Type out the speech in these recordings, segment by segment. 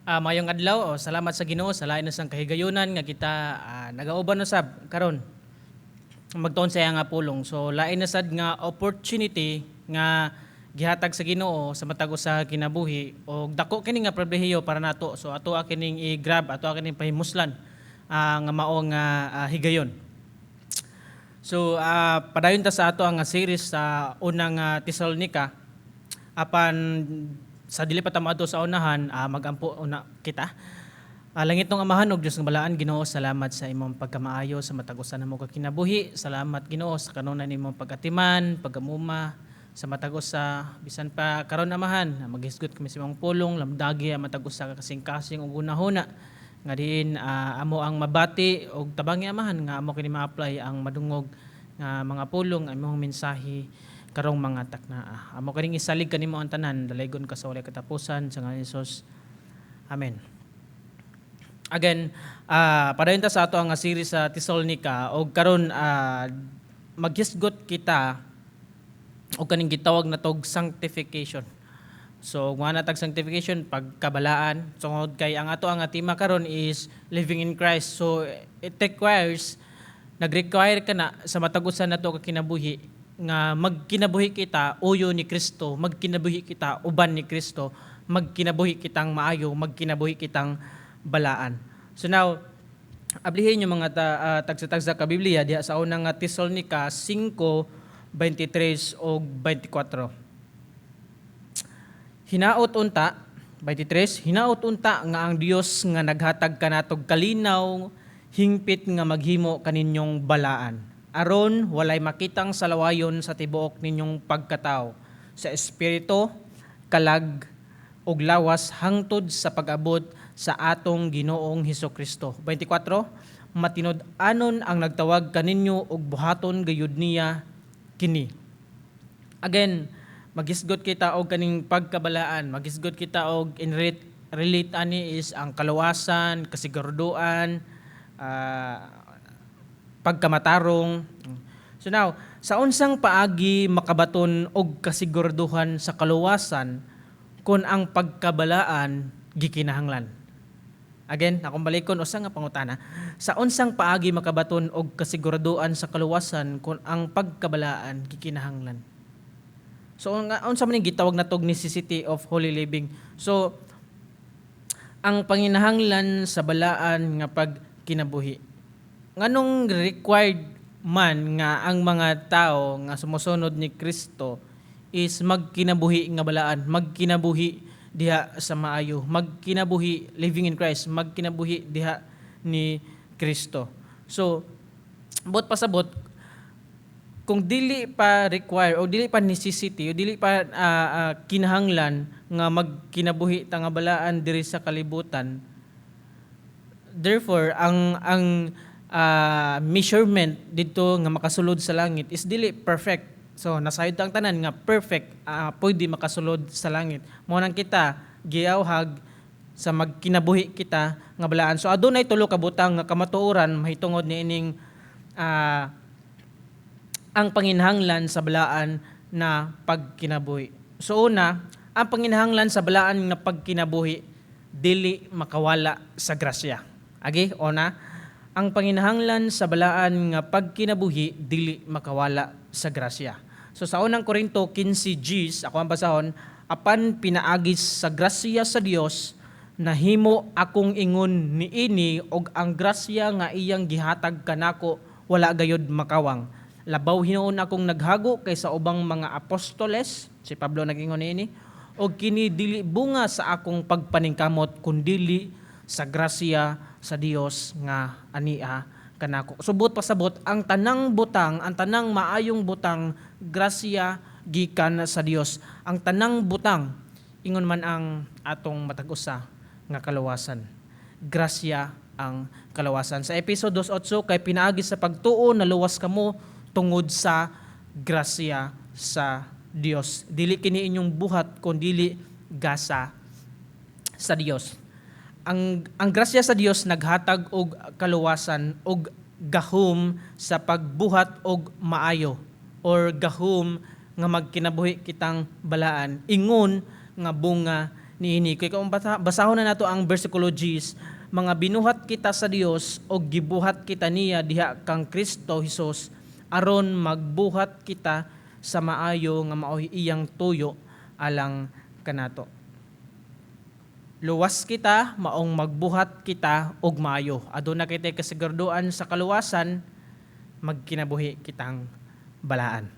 Mayong adlaw, oh, salamat sa Ginoo sa lain sang kahigayunan nga kita nagauban usab karon magtuon sa iya nga pulong. So lain na sad nga opportunity nga gihatag sa Ginoo sa matag usa kinabuhi og dako kini nga pribilehiyo para nato. So ato kining i-grab, ato kining pahimuslan nga mao nga higayon. So padayon ta sa ato ang series sa unang Tesalonica. Apan sa dili pa ta moadto sa unahan, magampo una kita. Langitnong Amahan ug Dios nga balaan, Ginoo, salamat sa imong pagkamaayo sa matag usa namo ka kinabuhi. Salamat, Ginoo, sa kanunay nimong pagatiman, paggamuma sa matag usa bisan pa karon, Amahan, maghisgot kami sa imong pulong, lamdagi ang matag usa ka kasing-kasing ug hunahuna nga diin amo ang mabati ug tabangi, Amahan, nga amo kini ma-apply ang madungog nga mga pulong, ang imong mensahe karong mga taknaa. Amo kining isalig kanimo ang tanan, dalaygon ka sa walay katapusan, sa ngalan ni Jesus. Amen. Again, padayon ta sa ato ang series sa Tesalonica og karon maghisgot kita og kaning gitawag natog sanctification. So, nga natag sanctification, pagkabalaan, tungod kay ang ato ang tema karon is living in Christ. So, it requires, nag-require ka na sa matag usa nato ka kinabuhi nga magkinabuhi kita uyo ni Kristo, magkinabuhi kita uban ni Kristo, magkinabuhi kitang maayo, magkinabuhi kitang balaan. So now, ablihin yung mga tagsa-tagsa ka Biblia diha sa unang nga Tesalonica 5:23 og 24. Hinaot unta, 23, hinaot unta nga ang Dios nga naghatag kanatog kalinaw hingpit nga maghimo kaninyong balaan, aron walay makitang salawayon sa tibuok ninyong pagkatao, sa espiritu, kalag ug lawas, hangtod sa pag-abot sa atong Ginoong Hesus Kristo. 24, matinud-anon ang nagtawag kaninyo ug buhaton gayud niya kini. Again, magisgot kita og kaning pagkabalaan, magisgot kita og in relate, relate ani is ang kaluwasan, kasiguraduan, pagkamatarong. So now, sa unsang paagi makabaton og kasiguraduhan sa kaluwasan kung ang pagkabalaan gikinahanglan? Again, akong balikon usa nga pangutana. Sa unsang paagi makabaton og kasiguraduan sa kaluwasan kung ang pagkabalaan gikinahanglan? So nga unsa man ning gitawag natog necessity of holy living? So ang panginahanglan sa balaan nga pagkinabuhi. Nganong required man nga ang mga tao nga sumusunod ni Kristo is magkinabuhi nga balaan, magkinabuhi diha sa maayo, magkinabuhi living in Christ, magkinabuhi diha ni Kristo? So, buot pasabot, kung dili pa require o dili pa necessity o dili pa kinahanglan nga magkinabuhi ta nga balaan diri sa kalibutan, therefore ang measurement dito nga makasulod sa langit is dili perfect. So nasayod ang tanan nga perfect pwede makasulod sa langit. Mao nang kita giawhag sa magkinabuhi kita nga balaan. So adunay tulo ka butang nga kamatuoran mahitungod niining ang panginahanglan sa balaan na pagkinabuhi. So una, ang panginahanglan sa balaan nga pagkinabuhi dili makawala sa grasya. Agi, una, ang panginahanglan sa balaan nga pagkinabuhi dili makawala sa grasya. So sa unang Korinto 15 Gs, ako ang basahon, "Apan pinaagi sa grasya sa Dios nahimo akong ingon niini, og ang grasya nga iyang gihatag kanako wala gayud makawang. Labaw hinuon akong naghago kaysa ubang mga apostoles," si Pablo nag-ingon niini, "og kini dili bunga sa akong pagpaningkamot kundili sa grasya sa Dios nga ania kanako." So buot pasabot, ang tanang butang, ang tanang maayong butang, grasya gikan sa Dios. Ang tanang butang, ingon man ang atong matag usa nga kaluwasan. Grasya ang kaluwasan. Sa Epeso 2:8, "Kay pinaagi sa pagtuo naluwas kamo tungod sa grasya sa Dios. Dili kini inyong buhat kundili gasa sa Dios." Ang grasya sa Dios naghatag og kaluwasan og gahom sa pagbuhat og maayo or gahom nga magkinabuhi kitang balaan ingon nga bunga niini. Kay kung basahon na nato ang versikulo 10, mga binuhat kita sa Dios o gibuhat kita niya diha kang Kristo Hesus aron magbuhat kita sa maayo nga maoy iyang tuyo alang kanato. Luwas kita maong magbuhat kita og maayo. Aduna kita kasiguraduan sa kaluwasan, magkinabuhi kitang balaan.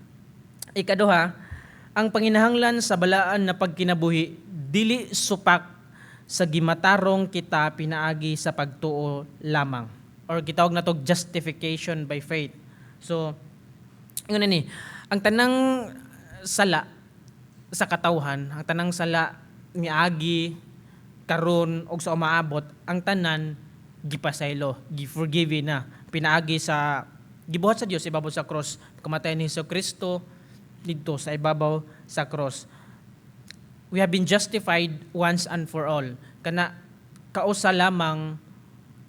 Ikaduha, ang panginahanglan sa balaan na pagkinabuhi dili supak sa gimatarong kita pinaagi sa pagtuo lamang or gitawag natog justification by faith. So, ingon ni, ang tanang sala sa katawhan, ang tanang sala miagi, karon og sa umaabot, ang tanan gipasaylo, gi-forgive na pinaagi sa gibuhat sa Dios ibabaw sa cross, kamatayan ni Hesus Kristo didto sa ibabaw sa cross. We have been justified once and for all. Kana kausa lamang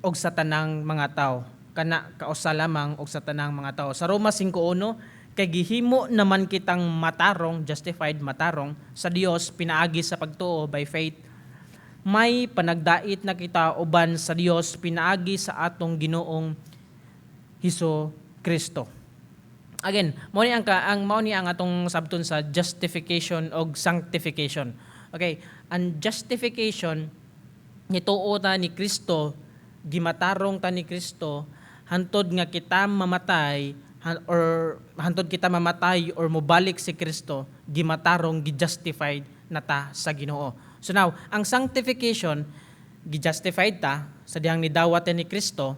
og sa tanang mga tao. Kana kausa lamang og sa tanang mga tao. Sa Roma 5:1, kay gihimo naman kitang matarong, justified, matarong sa Dios pinaagi sa pagtuo, by faith. May panagdait na kita uban sa Dios pinaagi sa atong Ginoong Hesus Kristo. Again, mao ni ang atong sabton sa justification og sanctification. Okay, ang justification, nituo ta ni Kristo, gimatarong ta ni Kristo hantod nga kita mamatay or hantod kita mamatay or mobalik si Kristo, gimatarong, gi-justified na ta sa Ginoo. So now, ang sanctification, gi-justified ta sa dihang nidawat ni Kristo.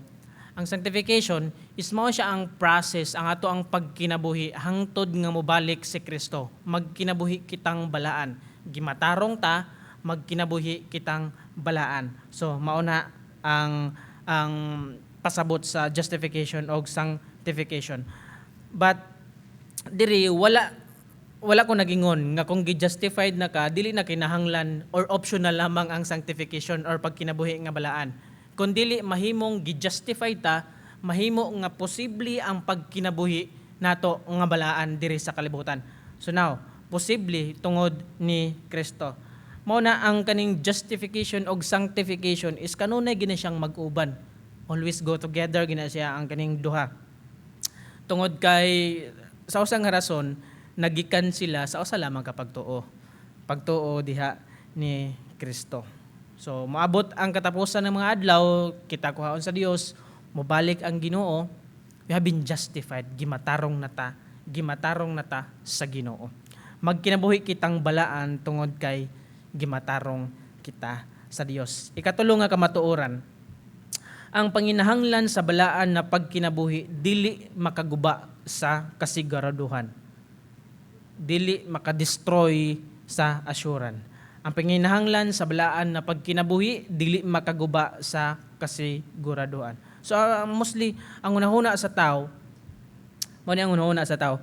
Ang sanctification is mao siya ang process, ang ato ang pagkinabuhi hangtod nga mobalik si Kristo. Magkinabuhi kitang balaan. Gimatarong ta, magkinabuhi kitang balaan. So mao na ang pasabot sa justification og sanctification. But diri wala ko nagingon nga kung gi-justified na ka, dili na kinahanglan or optional lamang ang sanctification or pagkinabuhi nga balaan. Kung dili mahimong gi-justified ta, mahimo nga posible ang pagkinabuhi nato nga balaan diri sa kalibutan. So now, posible tungod ni Kristo. Mao na ang kaning justification og sanctification is kanunay gina siyang mag-uban. Always go together gina siya ang kaning duha. Tungod kay sa usa nga rason nagikan sila sa usa lamang ka pagtuo. Pagtuo diha ni Kristo. So moabot ang katapusan ng mga adlaw, kita kuhaon sa Dios, mobalik ang Ginoo, we have been justified, gimatarong na ta sa Ginoo. Magkinabuhi kitang balaan tungod kay gimatarong kita sa Dios. Ikatulo nga kamatuoran, ang panginahanglan sa balaan na pagkinabuhi dili makaguba sa kasiguraduhan. Dili makadestroy sa assurance. Ang panginahanglan sa balaan na pagkinabuhi dili makaguba sa kasiguraduhan. So mostly ang hunahuna sa tao, mao ni ang hunahuna sa tao,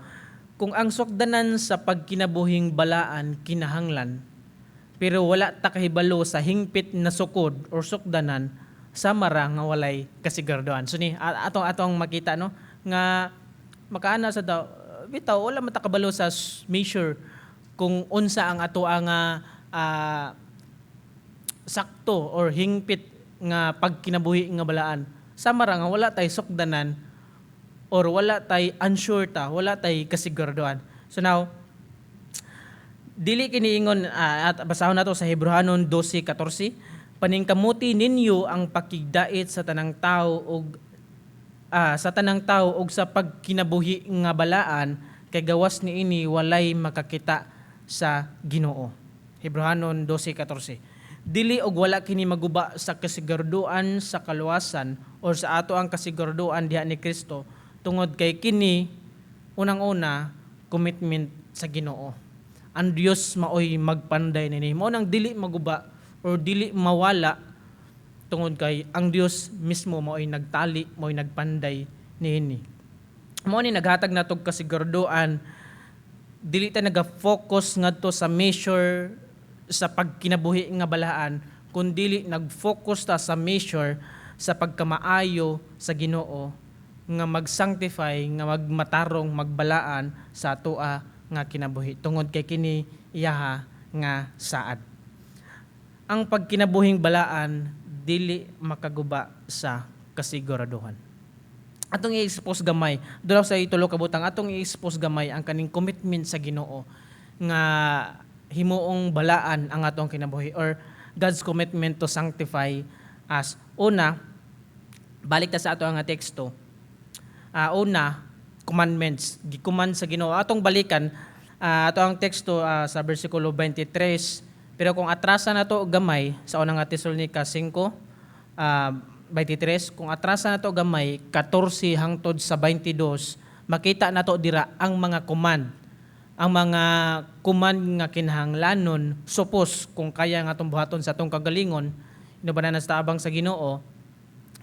kung ang sukdanan sa pagkinabuhing balaan kinahanglan, pero wala ta kahibalo sa hingpit na sukod or sukdanan, sama ra nga walay kasiguraduhan. So ni atong makita, no, nga makaana sa tao, bitaw wala man ta kabalo sa measure kung unsa ang ato ang sakto or hingpit nga pagkinabuhi nga balaan. Sama ra nga wala tay sukdanan or wala tay unsure ta, wala tay kasiguraduhan. So now, dili kini ingon at basahon nato sa Hebreohanon 12:14, "Paningkamuti ninyo ang pakigdait sa tanang tawo ug sa pagkinabuhi nga balaan, kay gawas niini walay makakita sa Ginoo." Hebreohanon 12:14. Dili og wala kini maguba sa kasiguraduan sa kaluwasan or sa ato ang kasiguraduan diha ni Kristo, tungod kay kini unang-una commitment sa Ginoo. Ang Dios maoy magpanday nini. Mao nang dili maguba or dili mawala tungod kay ang Dios mismo maoy nagtali, maoy nagpanday niini. Mao ni naghatag natog kasiguraduan, dili ta naga-focus ngadto sa measure sa pagkinabuhi nga balaan, kun dili nag-focus ta sa measure sa pagkamaayo sa Ginoo nga mag-sanctify, nga magmatarong, magbalaan sa atoa nga kinabuhi tungod kay kini iyaha nga saad. Ang pagkinabuhing balaan dili makaguba sa kasiguraduhan. Atong i-expose gamay, dula sa itulo ka butang, atong i-expose gamay ang kaning commitment sa Ginoo nga himuong balaan ang atong kinabuhi or God's commitment to sanctify us. Una, balik ta sa ato nga teksto. Una, commandments. Gi-command sa Ginoo. Atong balikan ato ang teksto sa bersikulo 23. Pero kung atrasa na to gamay sa unang nga Tesalonica 5 23, kung atrasa na to gamay 14 hangtod sa 22, makita nato dira ang mga command. Ang mga command nga kinahanglanon supos kung kaya nga atong buhaton sa atong kagalingon, inubanan na sa tabang sa Ginoo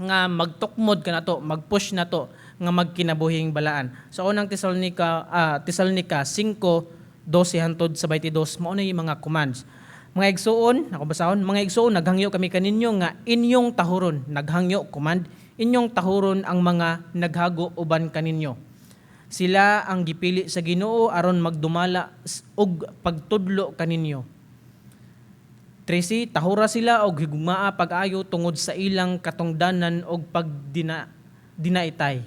nga magtukmod ka nato, mag-push nato nga magkinabuhing balaan. Sa unang Tesalonica 5:12 hangtod sa 22, mao na yung mga commands. Mga igsuon, ako basahon, "Mga igsuon, naghangyo kami kaninyo nga inyong tahuron," naghangyo, command, "inyong tahuron ang mga naghago uban kaninyo. Sila ang gipili sa Ginoo aron magdumala og pagtudlo kaninyo. 13, tahura sila og higugmaa pag-ayo tungod sa ilang katungdanan og pagdina dinaitay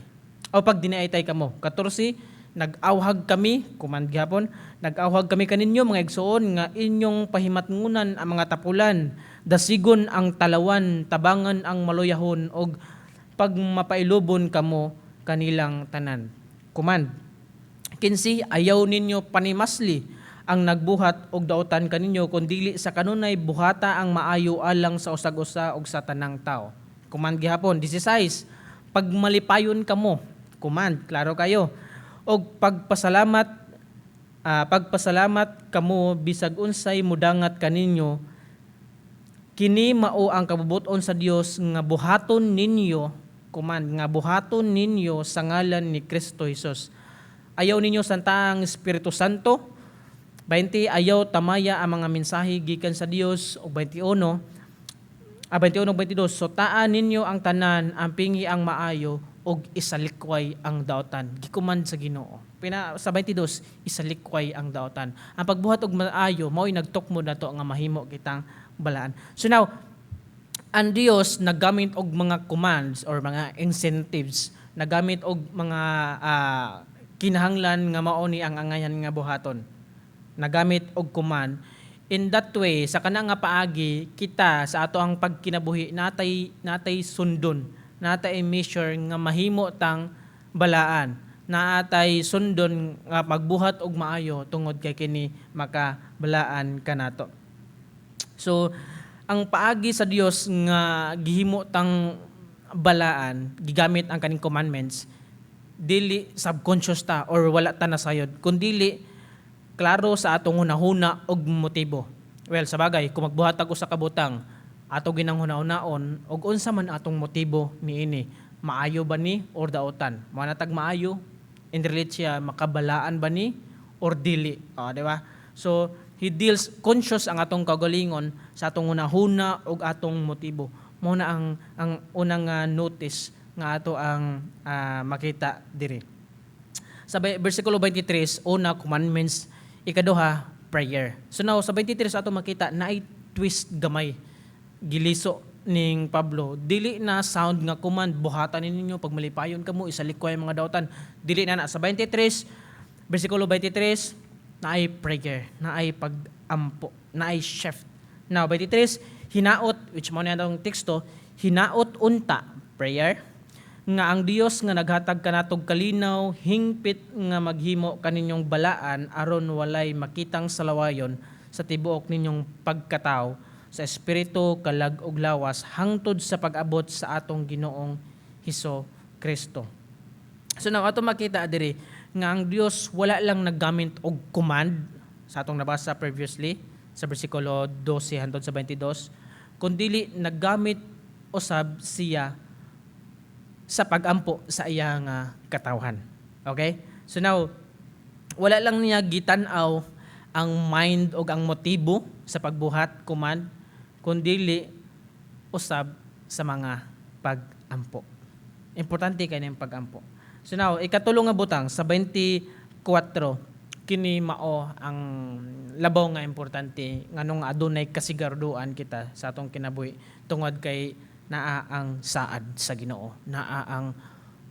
o pagdinaitay kamo. 14, nag-awhag kami," command gihapon, "nag-awhag kami kaninyo, mga igsuon, nga inyong pahimatngunan ang mga tapulan, dasigon ang talawan, tabangan ang maluyahon og pagmapailubon kamo kanilang tanan." Command. 15, ayaw ninyo panimasli ang nagbuhat og dautan kaninyo, kun dili sa kanunay buhata ang maayo alang sa usag-usa ug sa tanang tao. Command gihapon. 16, pagmalipayon kamo. Command, klaro kayo. Og pagpasalamat kamo bisag unsay mudangat kaninyo, kini mao ang kabubut-on sa Dios nga buhaton ninyo, command, nga buhaton ninyo sa ngalan ni Kristo Jesus. Ayaw ninyo santa ang Espiritu Santo. 20, ayaw tamaya ang mga mensahe gikan sa Dios. Og 21 ug 22, sutaa ninyo ang tanan, ampingi ang maayo ug isalikway ang daotan. Gi-command sa Ginoo. Pina sa 22, isalikway ang daotan. Ang pagbuhat og maayo mao'y nagtukmod nato nga mahimo kitang balaan. So now, ang Dios naggamit og mga commands or mga incentives, nagamit og mga kinahanglan nga mao ni ang angayan nga buhaton. Nagamit og command. In that way, sa kana nga paagi, kita sa ato ang pagkinabuhi natay sundon, natay measure nga mahimo tang balaan, naatay sundon nga magbuhat og maayo tungod kay kini makabalaan kanato. So, ang paagi sa Dios nga gihimo tang balaan, gigamit ang kaning commandments, dili subconscious ta or wala ta nasayod, kundili klaro sa atong hunahuna og motibo. Well, sa bagay, kung magbuhat og usa ka butang, ato ginang hunahunaon og unsa man atong motibo niini. Maayo ba ni or daotan? Mao na tag maayo, in relate siya, makabalaan ba ni or dili? Ah, di ba? So, he deals conscious ang atong kaugalingon sa atong hunahuna ug atong motibo. Mao na ang unang notice nga ato ang makita diri. Sa versikulo 23, una, commandments, ikaduha, prayer. So now, sa 23 ato makita naay twist gamay, giliso ning Pablo. Dili na sound nga command, buhatan ninyo, pagmalipayon kamo, isalikway ang mga dautan. Dili na na sa 23, versikulo 23, naay prayer, naay pagampo, naay shift. Now, 23, "Hinaot," which mao na atong teksto, "hinaot unta," prayer, "nga ang Dios nga naghatag kanatog kalinaw hingpit nga maghimo kaninyong balaan aron walay makitang salawayon sa tibuok ninyong pagkatawo, sa espiritu, kalag ug lawas, hangtod sa pag-abot sa atong Ginoong Hesus Kristo." So now, ato makita diri nga ang Dios wala lang naggamit og command sa atong nabasa previously sa bersikulo 12 hangtod sa 22, kundili naggamit usab siya sa pagampo sa iyang katawhan. Okay? So now, wala lang niya gitan-aw ang mind o ang motibo sa pagbuhat, command, kundili usab sa mga pagampo. Importante kay yung pagampo. So now, ikatulo nga butang sa 24, Kini mao ang labaw nga importante nganong adunay kasiguraduan kita sa atong kinabuhi tungod kay naa ang saad sa Ginoo, naa ang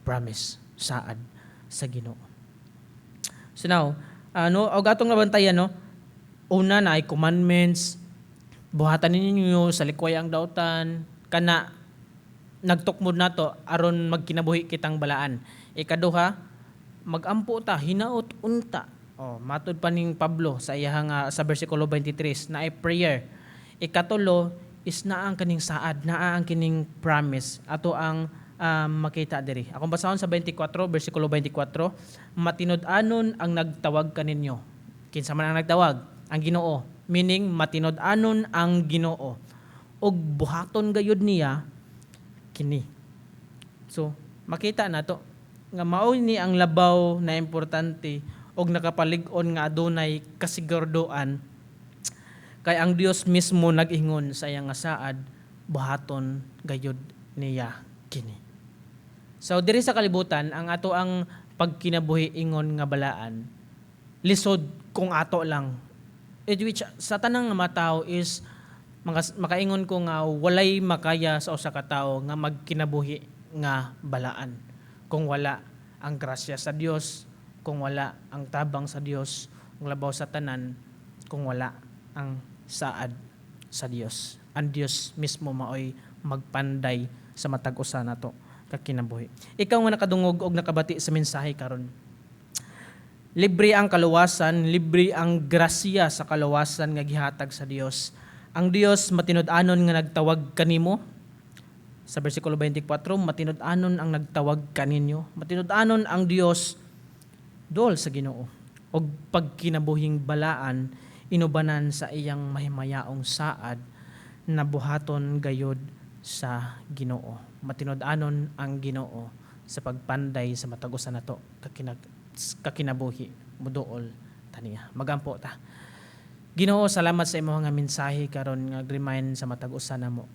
promise, saad sa Ginoo. So now, ano, og atong nabantayan, no, una na ay commandments, buhatan ninyo sa likway ang dautan, kana nagtukmod nato aron magkinabuhi kitang balaan. Ikaduha, magampo ta, hinaot unta. Oh, matud pa ning Pablo sa iyang nga sa bersikulo 23 na ay prayer. Ikatulo is naa ang kaning saad, naa ang kining promise. Ato ang makita diri. Akong basahon sa 24, bersikulo 24, "Matinud-anon ang nagtawag kaninyo." Kinsa man ang nagtawag? Ang Ginoo. Meaning matinud-anon ang Ginoo. Ug buhaton gayud niya kini. So, makita nato nga mao ni ang labaw na importante og nakapalig-on nga adunay kasiguraduan kay ang Dios mismo nag-ingon sa iyang nga saad, buhaton gayud niya kini. So diri sa kalibutan, ang ato ang pagkinabuhi ingon nga balaan, lisod kung ato lang. It which sa tanang nga mga tao is makaingon ko nga walay makaya sa usa ka tawo nga magkinabuhi nga balaan kung wala ang grasya sa Dios, kung wala ang tabang sa Dios, kung labaw sa tanan, kung wala ang saad sa Dios. Ang Dios mismo maoy magpanday sa matag usa nato kakinabuhi. Ikaw nga nakadungog og nakabati sa mensahe karon. Libre ang kaluwasan, libre ang grasya sa kaluwasan nga gihatag sa Dios. Ang Dios matinud-anon nga nagtawag kanimo. Sa bersikulo 24, "Matinud-anon ang nagtawag kaninyo." Matinud-anon ang Dios, dool sa Ginoo. Og pagkinabuhing balaan inubanan sa iyang mahimayaong saad na buhaton gayod sa Ginoo. Matinud-anon ang Ginoo sa pagpanday sa matag usa nato kakinabuhi, muduol taniya. Magampo ta. Ginoo, salamat sa imong nga mensahe karon nga remind sa matag usa namo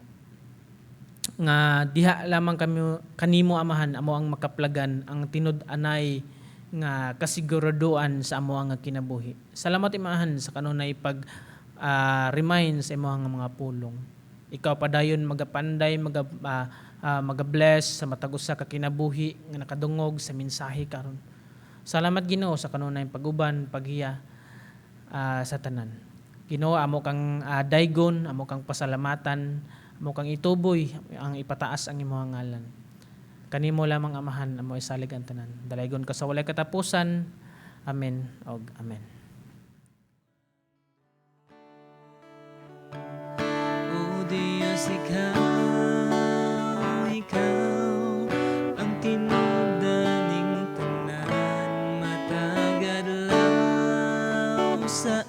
nga diha lamang kami kanimo, Amahan, amo ang makaplagan ang tinud-anay nga kasiguraduan sa amo nga kinabuhi. Salamat, Amahan, sa kanunay pag remind sa imong nga mga pulong. Ikaw padayon magapanday, maga-bless sa matag usa ka kinabuhi nga nakadungog sa mensahe karon. Salamat, Ginoo, sa kanunay paguban, paghiya sa tanan. Ginoo, amo kang daygon, amo kang pasalamatan, amo kang ituboy, ang ipataas ang imong ngalan. Kanimo lamang, Amahan, amo isalig ang tanan. Dalaygon ka sa walay katapusan. Amen og amen. O Diyos, Ikaw, Ikaw ang tinudaning tanan matag adlaw sa